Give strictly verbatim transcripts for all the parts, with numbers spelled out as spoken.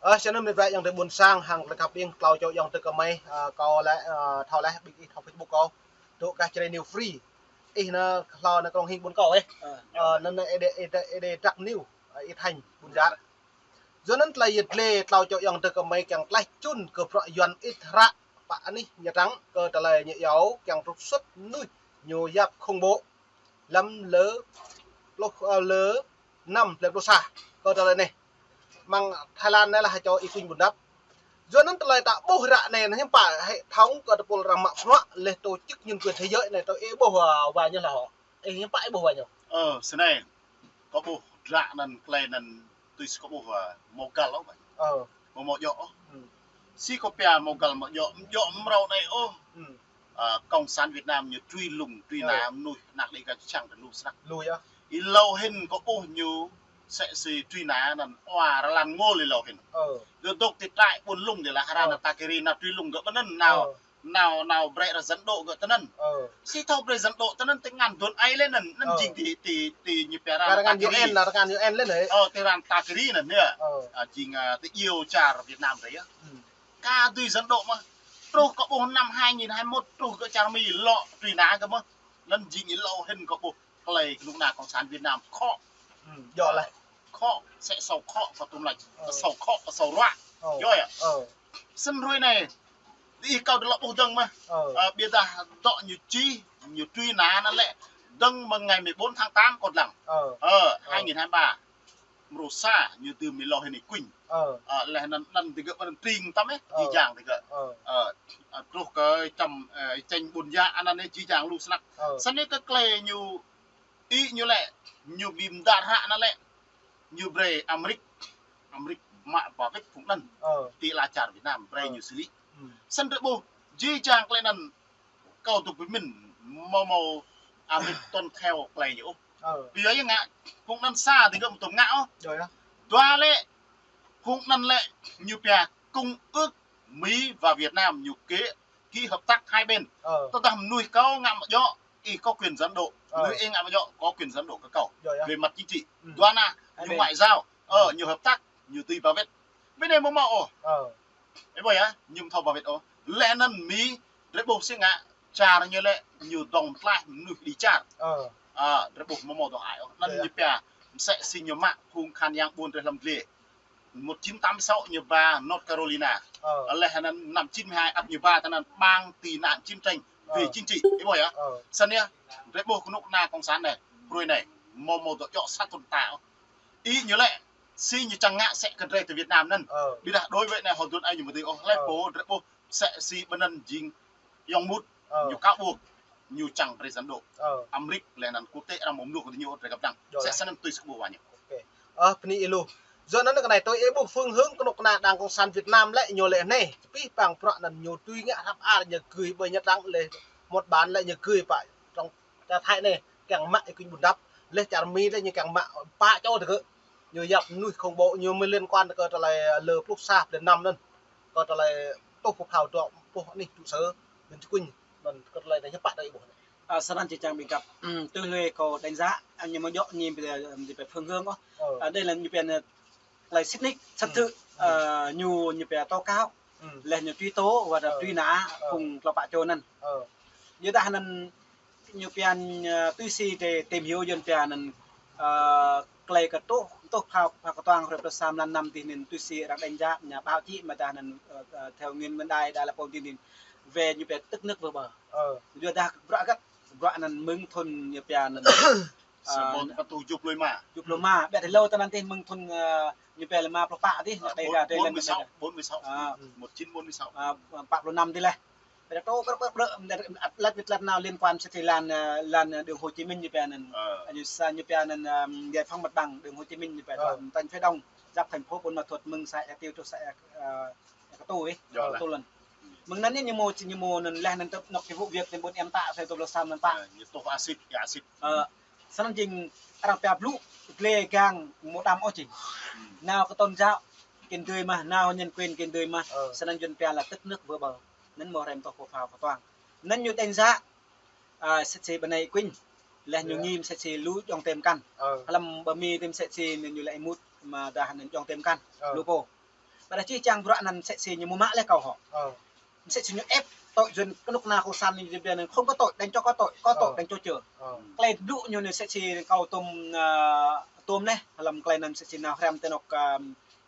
Ơ, sĭt anŭn mơ̆n wơ̆t ayŏng adơi ƀuôn sang hăng tơlơi khăp ƀing, klâo čô ayŏng adơi kơmơi, ơ, kâo lĕ, ơ, thâo lĕ ƀing ih thâo Facebook kâo. Dŏ gah Jrai New Free. Ih anŭn hlâo anŭn krông hing ƀuôn kâo, ơ. Ơ, anŭn anŭn Êđê, Êđê, Êđê Trăk News, ơ, Ih Thanh, ƀuôn Jăk. Yua anŭn tơlơi yet lĕ klâo čô ayŏng adơi kơmơi kiăng tlaih čun kơ bruă Yuan ih hră pă anih Nha Trang kơ tơlơi ñu iâu kiăng trục xuất mơnuih ñu yap khủng bố lăm lơ pluh, ơ, lơ năm, lơ pluh sa kơ tơlơi anai. Mơ̆ng Thái Lan anai lah čô Y Quynh Bundap. Yua anŭn tơlơi ta ƀuh ră anai hiư̆m pă hệ thống kơ tơpul arăng mă bruă lĕ tổ chức nhân quyền thế giới anai tơ ih ƀuh, ơ, wa ñu lah hŏ. Ih hiư̆m pă ih ƀuh wa ñu. Ơ, sĭt anai. Kâo ƀuh ră anŭn tơlơi anŭn tui si kâo ƀuh, ơ, hmâo găl ôh, ƀă. Ơ. Hmâo hmâo djơ̆ ôh. Hmm. Si kâo pia hmâo găl hmâo djơ̆, djơ̆ mơ̆ng mrâo anai ôh. Hmm. Ơ, Cộng sản Việt Nam ñu trui lung, trui nao mơnuih ană Đêga čang tơ lu snăk. Lu yơh. Ih hlâo hĭn kâo ƀuh ñu sĕ si trui nao anŭn wa rơlan ngôl ih hlâo hĭn. Ơ. Dŏ dŏ ti trại ƀuôn lung dih lah, hơră nao ta kiri nao trui lung gơ̆ ƀơi anŭn nao. Ơ. Nao, nao brơi ră dân độ gơ̆ tơ anŭn. Ơ. Si thâo brơi dân độ tơ anŭn tơ ngăn dŏ ai lĕ anŭn, anŭn jing ti, ti, ti ñu pia ră ngăn U N, ră ngăn U N lĕ anŭn. Ơ, ti ră ta kiri anŭn yơh. Ơ. Ơ, jing, ơ, ti iâu čar Việt Nam tơ yơh. Hmm. Ka dưi dân độ mơ̆n. Truh kơ ƀuh năm hai nghìn hai mươi mốt truh kơ čar Mi lŏ trui nao gơ̆ mơ̆n. Anŭn jing ih hlâo hĭn kâo ƀuh tơlơi kơnuk kơna Cộng sản Việt Nam khŏ. Hmm, djơ̆ lah. Khŏ, sĕ sâo khŏ kơ tơm lač. Ơ. Sâo khŏ, kơ sâo ruă. Ơ. Djơ̆ yơh. Ơ. Sĭt hrơi anai, dih kâo dŏ lŏ ƀuh dơ̆ng mơ̆n. Ơ. Ơ, ƀiădah dŏ ñu čih, ñu trui nao anŭn lĕ dơ̆ng mơ̆ng ngày mười bốn tháng tám kâo lăng. Ơ. Ơ, hai nghìn hai mươi ba. Mrô sa ñu dưm ih hlâo hĭn Y Quynh. Ơ. Ơ, leh anŭn, anŭn digơ̆ ƀơi anŭn tring tăm ih, ơ, jih jang digơ̆. Ơ. Ơ, ơ, truh kơ čăm, ơ, čĕng ƀuôn Jăk anŭn jih jang lu snăk. Ơ. Sĭt anai kơ tơlơi ñu, ih ñu lĕ, ñu ƀing mơdar hră anŭn lĕ, ñu brơi Amrik, Amrik mă ba wĕt phung anŭn. Ơ. Ti ala čar Việt Nam, brơi ñu sili. Hmm. Sĭt drơi ƀuh, jih jang tơlơi anŭn kâo dŏ pơmĭn hmâo hmâo Amrik tuân theo tơlơi ñu ôh. Ơ. Ƀiă yơh ngă, phung anŭn sa digơ̆ mơ̆ tơm ngă ôh. Dua lĕ, phung anŭn lĕ ñu pia công ước Mỹ và Việt Nam ñu ký, ký hợp tác hai bên. Ơ. Tơdah mơnuih kâo ngă hmâo djơ̆, ih có quyền dẫn độ. Ơ. Mơnuih ih ngă hmâo djơ̆, có quyền dẫn độ kơ kâo. Dua yơh. Về mặt chính trị. Ừ. Dua anai, hai bên. Ñu ngoại giao, ơ, ừ, ñu hợp tác, ñu dưi ba wĕt. Ƀing anai hmâo hmâo ôh. Ơ. Ih ƀuh yơh, ñu mơ̆ thâo ba wĕt ôh. Leh anŭn Mi, drơi ƀuh si ngă, čar ñu lĕ, ñu dŏng tlaih mơnuih đĭ čar. Ơ. Ơ, drơi ƀuh hmâo hmâo dŏ ai ôh. Anŭn ñu pia, mơsĕ si ñu mă, phung khăn yang ƀuôn drơi hlăm dliê. Một chín tám sáu ñu ba North Carolina. Ơ. Leh anŭn năm chín mươi hai ăt ñu ba tơ anŭn bang tị nạn chiến tranh về chính trị. Ih ƀuh yơh. Ơ. Sĭt anai, drơi ƀuh kơnuk kơna cộng sản anai, hrơi anai, hmâo hmâo dŏ djơ̆ sat tŭn ta ôh. Ih ñu lĕ, si ñu čang ngă sĕ kơ drơi tơ Việt Nam anŭn. Ơ. Ƀiădah đối với anai hŏ dŭn ai ñu mơ̆ dưi ôh. Leh pô drơi ƀuh sĕ si ƀơi anŭn jing ayŏng mŭt, ơ, ñu kâo ƀuh, ñu čang brơi dân độ. Ơ. Amrik leh anŭn quốc tế arăng mơ̆ mơnuih kơ ñu drơi găp dăng. Djơ̆ sĕ lah. Sĭt anŭn tui si kơ ƀuh wa ñu. Ok. Ơ, bơni ih lu. Yua anŭn kơ anai tui ih ƀuh phương hướng kơnuk kơna Đảng Cộng sản Việt Nam lĕ ñu lĕ anai. Tơpih pang bruă anŭn ñu tui ngă hrăp ar ñu gưi ƀơi Nha Trang lĕ. Một bản lĕ ñu gưi pă trong ta Thái anai, kiăng mă Y Quynh Bundap, leh čar Mi lĕ ñu kiăng mă pă čô tơ gơ̆. Ñu yap mơnuih khủng bố, ñu mơ̆ liên quan kơ tơlơi lơ pluh sa, lơ năm anŭn. Kơ tơlơi tuh pơphao dŏ, tuh anih trụ sở, anŭn Y Quynh, anŭn kơ tơlơi anai hiư̆m pă tơ ih ƀuh. Ơ, sơnăn či čang ƀing găp. Ưm, tui hlue kâo đánh giá, anŭn ñu mơ̆ djơ̆ ñu pia, ưm, ñu pia phương hướng ôh. Ơ. Ơ, đây là ñu pia, ơ, tơlơi sĭt nik, sĭt thự, ơ, ñu, ñu pia tố cáo. Ưm. Leh ñu truy tố, wơ̆t truy nã, ơ, phung klâo pă čô anŭn. Ơ. Yua dah anŭn ñu pia, ơ, tui si drơi tìm hiểu yua anŭn pia anŭn, ơ, tơlơi kơ tuh, tuh phao, phao kơtuang hrơi pluh sa mlan năm tih anŭn tui si arăng đánh giá, nhà báo chí mơ̆ dah anŭn, ơ, ơ, theo Nguyễn Văn Đài, Đài Lập Phong tih anŭn, về ñu pia tức nước vỡ bờ. Ơ. Yua dah bruă găt, bruă anŭn mơ̆ng thun ñu pia anŭn, ơ, sa ƀôn pă rơtuh tơjuh pluh lima. Tơjuh pluh lima. Ƀiădah hlâo tơ anŭn tih mơ̆ng thun, ơ, ñu pia lima pluh pă tih, ơ, ană Đêga, bốn mươi sáu, bốn mươi sáu. Ơ. Một chín bốn mươi sáu. Ơ, pă pluh năm tih leh. Ƀiădah truh, ƀrơ, ƀrơ, ƀrơ, lăt wĭt lăt nao liên quan sĕ si làn, ơ, làn, ơ, đường Hồ Chí Minh ñu pia anŭn. Ơ. Ñu sa, ñu pia anŭn, ơ, giải phóng mặt bằng đường Hồ Chí Minh ñu pia, ơ, thành phía Đông, giáp thành phố Buôn Ma Thuột, mơ̆ng xã Ea Tiêu truh xã Ea, ơ, Ea Katu ih. Djơ̆ lah. Katu lăn. Mơ̆ng anŭn ñu mơ̆, ñu mơ̆ anŭn leh anŭn tơ̆p anŏ kơ vụ việc anŭn ƀôn em ta, phải tơ̆p lơ sa anŭn ta. Ơ, ñu tuh acid, ya acid. Ơ, sơnăn jing arăng pia blŭ, glai gang mơ̆ đăm ôh jing. Ưm. Nao kơ tôn giáo, kiăng dưi mơ̆n, nao nhân quyền kiăng dưi mơ̆n. Ơ. Sơnăn yua anŭn pia là tức nước vỡ bờ. Anŭn mơ̆ hrăm tuh phao kơtuang. Anŭn ñu đánh giá, ơ, sĕ si ƀơi anai Y Quynh. Leh ñu ngim sĕ si lu djŏng tem kăn. Ơ. Hlăm ƀơi Mi tih sĕ si anŭn ñu lĕ mŭt mơ̆ dah anŭn djŏng tem kăn. Ơ. Lu pô. Ƀiădah čih čang bruă anŭn msĕ si ñu mơ̆ mă lĕ kâo hŏ. Ơ. Msĕ si ñu ĕp tơlơi Yuan kơnuk kơna kông sản ñu ƀiă anŭn không có tội, đánh cho có tội, có tội, ơ, đánh cho chừa. Ơ. Tơlơi blŭ ñu anŭn msĕ si kâo tôm, ơ, tôm leh, lăm tơlơi anŭn msĕ si nao hrăm tơnŏk, ơ,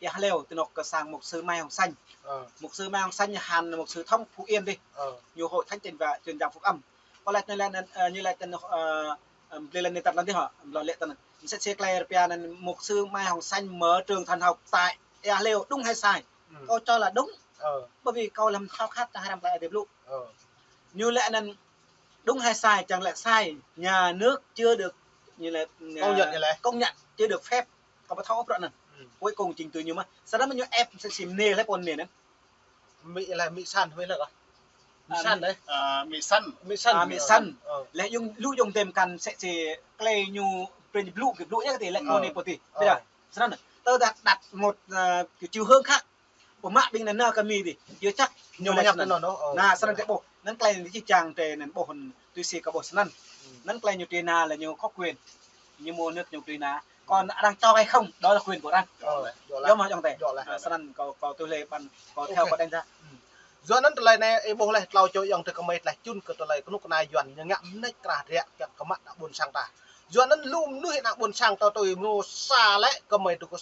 ia hleo, tơnŏk kơ sang mục sư Mai Hồng Xanh. Ơ. Mục sư Mai Hồng Xanh hăn mục sư Thông Phú Yên dih. Ơ. Ñu hội thánh truyền và truyền giảng phúc âm. Kâo laĭ anŭn lĕ anŭn, ơ, ñu laĭ tơnŏk, ơ, ơ, blơi lĕ anŭn tơl anŭn dih hŏ, blơi lĕ tơnŏk. Msĕ si tơlơi rơpia anŭn mục sư Mai Hồng Xanh mở trường thần học tại ia hleo đúng hay sai? Ừ. Kâo cho là đúng. Ờ. Bởi vì kâo lăm khao khát ta hrăm tơlơi Ơi Adai blŭ. Ờ. Ñu laĭ anŭn đúng hay sai, čang laĭ sai, nhà nước chưa được, ñu laĭ, công nhận, ñu laĭ công nhận, chưa được phép. Kâo ƀu thâo ôh bruă anŭn. Ừ. Cuối cùng trình tự ñu mơ̆. Sơnăm ñu ĕp msĕ si mơnê lĕ pô mơnê anŭn. Mỹ là Mỹ San, Mỹ là có. Mỹ San đấy. À, Mỹ San. Mỹ San. À, Mỹ San. Ờ. Lĕ yŭng, lu yŭng tơm kăn msĕ si tơlơi ñu, tơlơi ñu blŭ, kơ blŭ yơh kơ tơlơi lĕ, ờ, mơnê pô tih. Ờ. Ƀiădah, sơnăm, tơdah đặt một, à, cái chiều hướng khác. Pơmă ƀing anŭn nao kơ Mi dih, yua čăk ñu laĭ sơnăm. Anŭn, ơ. Anŭn sơnăm tơlơi ƀuh. Anŭn tơlơi ñu čih čang tơlơi anŭn ƀuh, tui si kâo ƀuh sơnăm. Anŭn tơlơi ñu tui anŭn lĕ ñu có quyền. Ñu mua nước ñu tui anŭn. Còn arăng cho hay không, đó là quyền của arăng. Ơ, yua mơ̆ yŏng tê. Yua mơ̆. Ơ, sơnăm kâo, kâo tui lĕ ƀăn, kâo theo kâo đánh giá. Yua anŭn tơlơi anai ih ƀuh leh tlâo čô yŏng tơ kơmơi tlaih čun kơ tơlơi kơnuk kơna Yuan ñu ngă mơneč krah rek kiăng kơ mă ană ƀôn sang ta. Yua anŭn lu mơnuih ană ƀôn sang ta tui mơnuih sa lĕ kơmơi tui kơ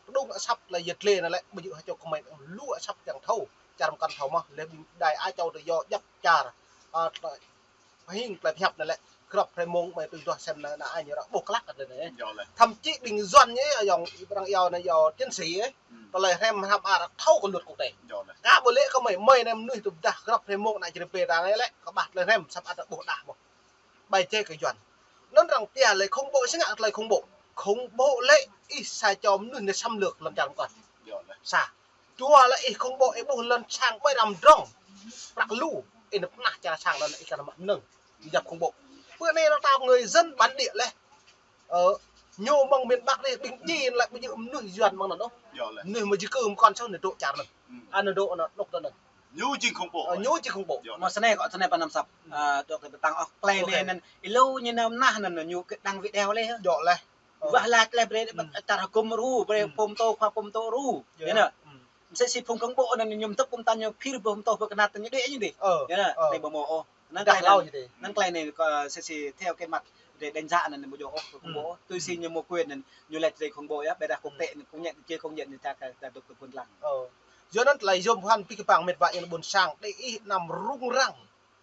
kơđung asăp tơlơi yet lĕ anŭn lĕ, ƀu djơ̆ hơčô kơmơi lu asăp kiăng thâo, čar mơkăn thâo mơ̆, lĕ ƀing đài á châu tơ yua djăp čar, ơ, tơlơi hing tơlơi pơhiăp anŭn lĕ, grăp hrơi mông mơi tui duah sem anŭn, anŭn ai ñu ră ƀuh klă kơ tơlơi anai. Thậm chí ƀing Yuan ñu yŏng, arăng yua anŭn yua tiến sĩ, tơlơi hrăm hrăm arăng thâo kơ luật quốc tế. Kơ ƀu lĕ kơmơi, mơi anai mơnuih tơdah grăp hrơi mông anŭn črê pê ta anŭn lĕ, kơ ƀah tơlơi hrăm săp ăt ƀuh đah mơ̆. Bai čê kơ Yuan. Anŭn arăng pia lĕ khủng bố, sĭt ngă tơlơi khủng bố. Khủng bố lĕ ih sa čô mơnuih anai xâm lược lŏn čar mơkăn. Sa. Dua lĕ ih khủng bố ih ƀuh lŏn sang ƀơi răm drong. Prăk lu, ih nao pơnah čar sang lŏn ih kăn mă mơnơ̆ng. Ih djăp khủng bố. Bơ anai arăng ta người dân bản địa lĕ. Ơ, ñu mơ̆ng miền Bắc anai, ƀing djai lĕ ƀu djơ̆ mơnuih Yuan mơ̆ng anŭn ôh. Mơnuih mơ̆ di cư mơkăn soh anai dŏ čar anŭn. Anai dŏ anŭn, dŏ anŭn. Ñu jing khủng bố. Ơ, ñu jing khủng bố. Mơ̆ sơnai kâo, sơnai pơnăm săp. Ơ, dŏ kơ pơtăng ôh. Tơlơi anai anŭn, ih lu ñu nao mơnah anŭn, ñu kơ đăng video leh. Dŏ leh. Wah lač leh brơi, ơ, čar hơkŭm ru, brơi pơm tô, khua pơm tô ru. Yua anŭn. Msĕ si phung khủng bố anŭn ñu mơtŭk pơm ta ñu phir ƀuh mơtô ƀuh kơnat ñu đuaĭ ñu dih. Yua anŭn, anai ƀu mơ̆ ôh. Anŭn tơlơi anai, anŭn tơlơi anai kâo msĕ si theo cái mặt để đánh giá anŭn ƀu djơ̆ ôh, phung khủng bố. Tui si ñu mua quyền anŭn, ñu lač tơlơi khủng bố yơh, ƀiădah quốc tế anŭn, công nhận, chưa công nhận anŭn ta, ta, ta dŏ kơ phun lăng. Yua anŭn tơlơi yôm pơhuăn pih kơpang met wa yang ƀôn sang, đe ih anăm rŭng răng.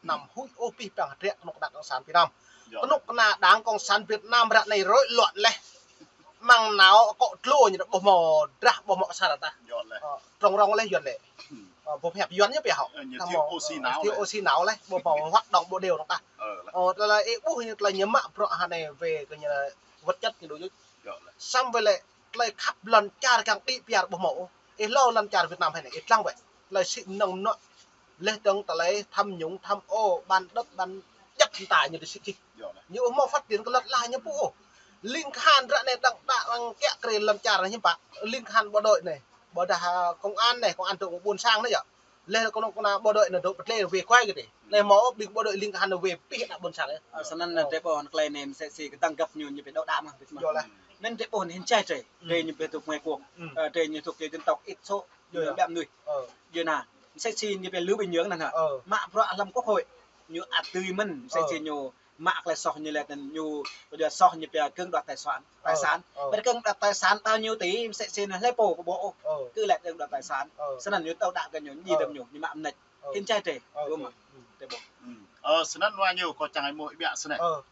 Anăm huĭ ôh pih păng hơdră kơnuk kơna Cộng sản Việt Nam. Kơnuk kơna Đảng Cộng sản Việt Nam ră anai rối loạn leh. Mơ̆ng nao akŏ tlô ñu ƀu hmâo drah ƀu hmâo asar ta. Ơ, trong rong leh Yuan lĕ. Ơ, ƀu pơhiăp Yuan ñu pia hŏ. Ơ, ñu thiếu oxy não leh, ƀu hmâo hoạt động ƀu đều ta. Ơ, tơlơi ih ƀuh ñu tơlơi ñu mă bruă hơnai wê kơ ñu vật chất ñu đôč. Samơ̆ wơ̆t lĕ tơlơi khăp lŏn čar kiăng đĭ piar ƀu hmâo ôh. Ih hlâo lŏn čar Việt Nam hơnai, ih lăng wơ̆t. Tơlơi sĭ mơnơ̆ng mơnuă. Leh dơ̆ng tơlơi tham nhũng, tham ô, bán đất, bán djăp ta ñu tơ sĭ čih. Ñu ƀu hmâo phát triển kơ lŏn ala ñu pô ôh. Ling khan ră anai đang đa đang kiă kriê lŏn čar anai hiư̆m pă. Ling khan bộ đội anai. Ƀôdah, ơ, công an anai, công an tơ ƀôn sang anai yơh. Leh kơnuk kơna bộ đội anŭn dŏ pơtlĕ wê kuai kơ tih. Leh hmâo ƀing bộ đội ling khan wê pih ană ƀôn sang yơh. Ơ, sơnăn anŭn tơlơi ƀuh anŭn tơlơi anai msĕ si kơdăng găp ñu ñu pơđŏ đa mơ̆. Anŭn tơlơi ƀuh anŭn hin čai tơlơi. Tơlơi ñu pơtŭk mai kuông. Ơ, tơlơi ñu tŭk tơlơi dân tộc ít số. Ñu ƀiă mơnuih. Yua anŭn. Msĕ si ñu pia Lưu Bình Nhưỡng anŭn hă. Mă bruă lăm quốc hội. Ñu ăt tui mơ̆n, msĕ si ñu mă tơlơi soh ñu laĭ anŭn ñu, kơ dua soh ñu pia cưỡng đoạt tài sản, tài sản. Ƀiădah cưỡng đoạt tài sản bao nhiêu tỷ, msĕ si anŭn hlơi pô ƀu ƀuh ôh. Kơ laĭ cưỡng đoạt tài sản. Sơnăn ñu tơl đa kơ ñu, ñu djai đơ̆m ñu, ñu mă mơneč. Hin čai tơlơi. Yua mơ̆. Tơlơi ƀuh. Ơ, sơnăn wa ñu kâo čang ih mơ̆ ih ƀiă sơnai. Ơ.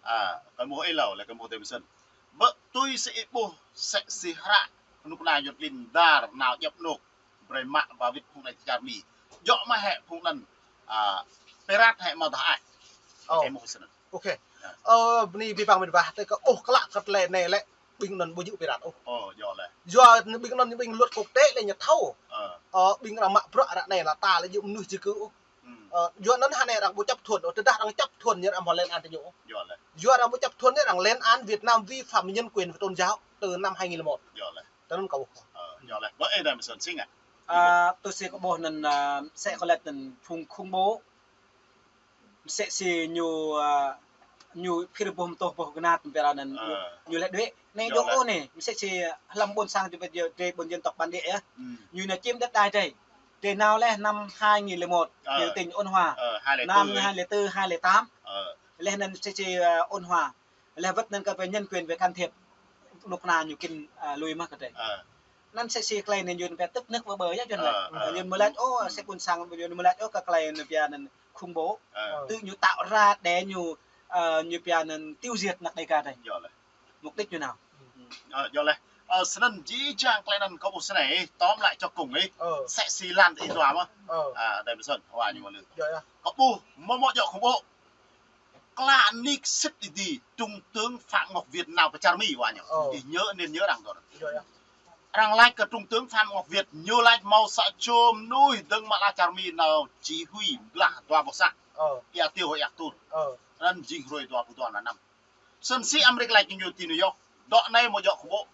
Ơ, kâo mơ̆ ih hlâo lĕ kâo mơ̆ tơlơi mơsĕn. Ƀơ tui si ih ƀuh msĕ si hră kơnuk kơna Yuan klin dar nao djăp anôk. Brơi mă ba wĭt phung anai čar Mi. Djơ̆ mơ̆ hĕ phung anŭn, ơ, pirate hĕ mơ̆ dah ai. Ơ. Ơ, bơni pih păng met wa, tơlơi kâo ƀuh klă kơ tơlơi anai lĕ ƀing anŭn ƀu djơ̆ pirate ôh. Yua ƀing anŭn ƀing luật quốc tế lĕ ñu thâo. Ơ, ƀing arăng mă bruă ră anai lĕ ta lĕ djơ̆ mơnuih di cư ôh. Ơ, yua anŭn hơnai arăng ƀu chấp thuận ôh, tơdah arăng chấp thuận ñu arăng hmâo lên án tơ ñu. Yua anŭn. Yua arăng ƀu chấp thuận ñu arăng lên án Việt Nam vi phạm nhân quyền và tôn giáo từ năm hai nghìn lẻ một. Tơ anŭn kâo ƀuh. Ơ, yua lĕ. Ƀơ ih đa mơsĕn sĭt ngă. Ơ, tui si kâo ƀuh anŭn, ơ, msĕ kâo laĭ anŭn phung khủng bố. Msĕ si ñu, ơ, ñu phir ƀuh mơtô ƀuh kơnat pơpĕ anŭn ñu, ñu lĕ đuaĭ. Anai dŏ ôh anai, msĕ si hlăm ƀôn sang drơi, drơi ƀôn dân tộc bản địa yơh. Ñu nao chiếm đất đai drơi. Drơi nao laih năm hai nghìn lẻ một, biểu tình ôn hòa. Năm hai lẻ tư, hai lẻ tám. Laih anŭn msĕ si, ơ, ôn hòa. Laih wơ̆t anŭn kơ về nhân quyền, về can thiệp. Nŭk na ñu kin, ơ, lui mơ̆ kơ drơi. Anŭn msĕ si tơlơi anai ñu pia tức nước vỡ bờ yơh Yuan lĕ. Ñu mơ̆ laĭ ôh, msĕ ƀôn sang ñu mơ̆ laĭ ôh kơ tơlơi anŭn pia anŭn khủng bố. Tui ñu tạo ra để ñu, ơ, ñu pia anŭn tiêu diệt ană Đêga drơi. Mục đích ñu nao. Ơ, yơh lĕ. Ơ, snăn jih jang tơlơi anŭn kâo ƀuh snei, tóm lại cho cùng ih. Msĕ si lăn ih dua mơ̆. Ơ, đơi mơ̆ snăn, wa ñu mơ̆ lư. Kâo ƀuh, mơ̆ mơ̆ djŏ khủng bố. Klă nik sĭt ih dih, Trung tướng Phạm Ngọc Việt nao pơ čar Mi wa ñu. Ih nhớ, nên nhớ arăng dŏ. Arăng laĭ kơ Trung tướng Phạm Ngọc Việt, ñu laĭ hmâo sa čô mơnuih dơ̆ng mă ala čar Mi nao chỉ huy blah dua boh sang. Ia Tiêu, Ia Tur. Anŭn jing hruê dua pluh dua mlan năm. Snăn si Amêrik laĭ kơ ñu ti New York. Dŏ anai mơ̆ djŏ khủng bố.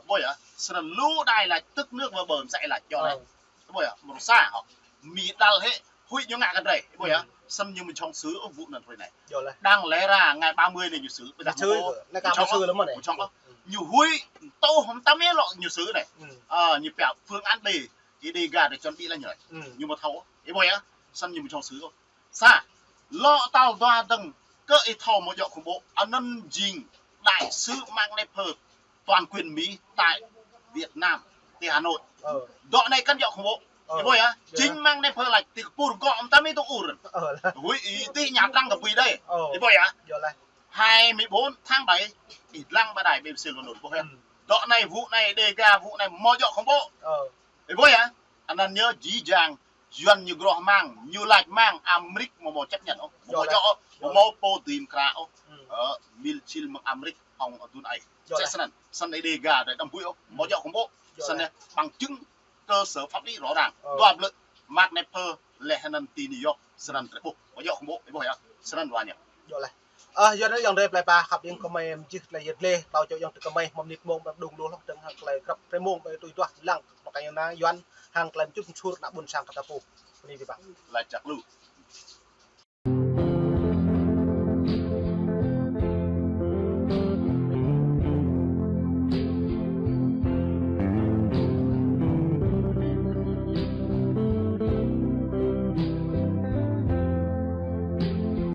Ƀuh yơh, snăn lu đai laĭ tức nước vỡ bờ msĕ laĭ djŏ anai. Ƀuh yơh, mrô sa hŏ. Mi đăl hĕ, huĭ ñu ngă kơ drơi. Ƀuh yơh, snăn ñu mơ̆ jhŏng sứ ôh vụ anŭn hruê anai. Đang lẽ ra ngày ba mươi anai ñu sứ. Ƀiădah ñu mơ̆ jhŏng ôh. Ñu huĭ, tơ hŏm tăm yơh lŏ ñu sứ anai. Ơ, ñu pia phương án B, ih Đêga drơi chuẩn bị laih ñu anai. Ñu mơ̆ thâo ôh. Ih ƀuh yơh, snăn ñu mơ̆ jhŏng sứ ôh. Sa, lŏ tal dua dơ̆ng kơ ih thâo mơ̆ djŏ khủng bố, anŭn jing đại sứ Mark Kneifer toàn quyền Mỹ tại Việt Nam, ti Hà Nội. Dŏ anai kăn djŏ khủng bố. Ih ƀuh yơh, chính Mark Kneifer laĭ ti kơpur gŏ mơtam ih tŭ ur. Huĭ ih dih ña trăng kơ bui đơi. Ih ƀuh yơh, hai mươi bốn tháng bảy, ih lăng ƀă đài B B C London, ƀuh yơh. Dŏ anai vụ anai Đêga, vụ anai mơ̆ djŏ khủng bố. Ih ƀuh yơh, anŭn ñu jih jang Yuan ñu groh mang, ñu laĭ mang, Amêrik mơ̆ mơ̆ chấp nhận ôh, mơ̆ mơ̆ djŏ ôh, mơ̆ mơ̆ pô dim kra ôh. Ơ, mil čil mơ̆ng Amêrik hŏng adun ai. Msĕ snăn, snăn Đêga drơi đăm huĭ ôh, mơ̆ djŏ khủng bố. Snăn anai bằng chứng cơ sở pháp lý rõ ràng. Dua blư̆, Mark Kneifer laih anŭn ti New York, snăn drơi ƀuh, mơ̆ djŏ khủng bố, ih ƀuh yơh, snăn wa ñu. Ơ, Yuan ơi, ayŏng adơi plei pla khăp ƀing gơmơi mjih tơlơi yet lĕ, tao čô ayŏng adơi gơmơi, mơ̆ mơnit mông, ƀă đung lu hloh dơ̆ng hăng tơlơi grăp trei mông, ƀă tui duah lăng, mơ̆ kơ ayŏng na Yuan, hăng tơlơi mčŭp mčur ană ƀôn sang kơ ta pô. Bơni biă mă. Laĭ čăk lu.